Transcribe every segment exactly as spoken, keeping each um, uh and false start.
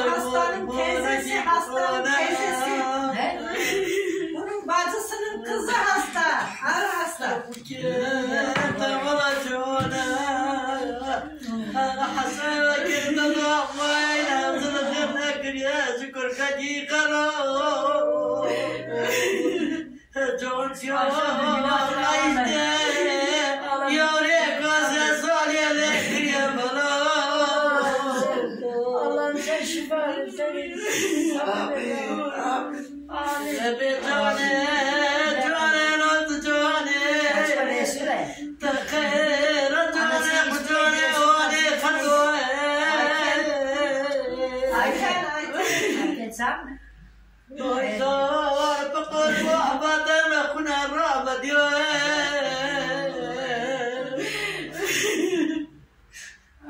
Hastanın teyzesi, hastanın teyzesi. He? Bunun bacısının kızı hasta, ağır hasta. Allah'ım sen şifa ver, sen sabır ver ya. Amin. Amin. Ayten, Ayten. Ayten, sen mi?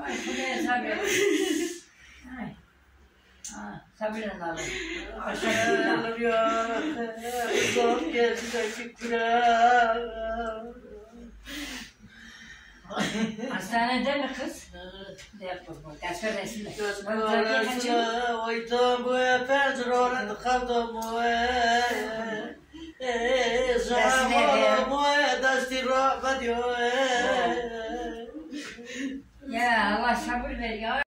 Ay, Xwedê sabir. Ay. Ah, sabir Allah'ım. Hastanede mi kız? Destpêre resim. Oy tam bu pencerone dixevda moye. Resimê vê. Moye destî ra vediyo. Ya Allah sabır ver ya.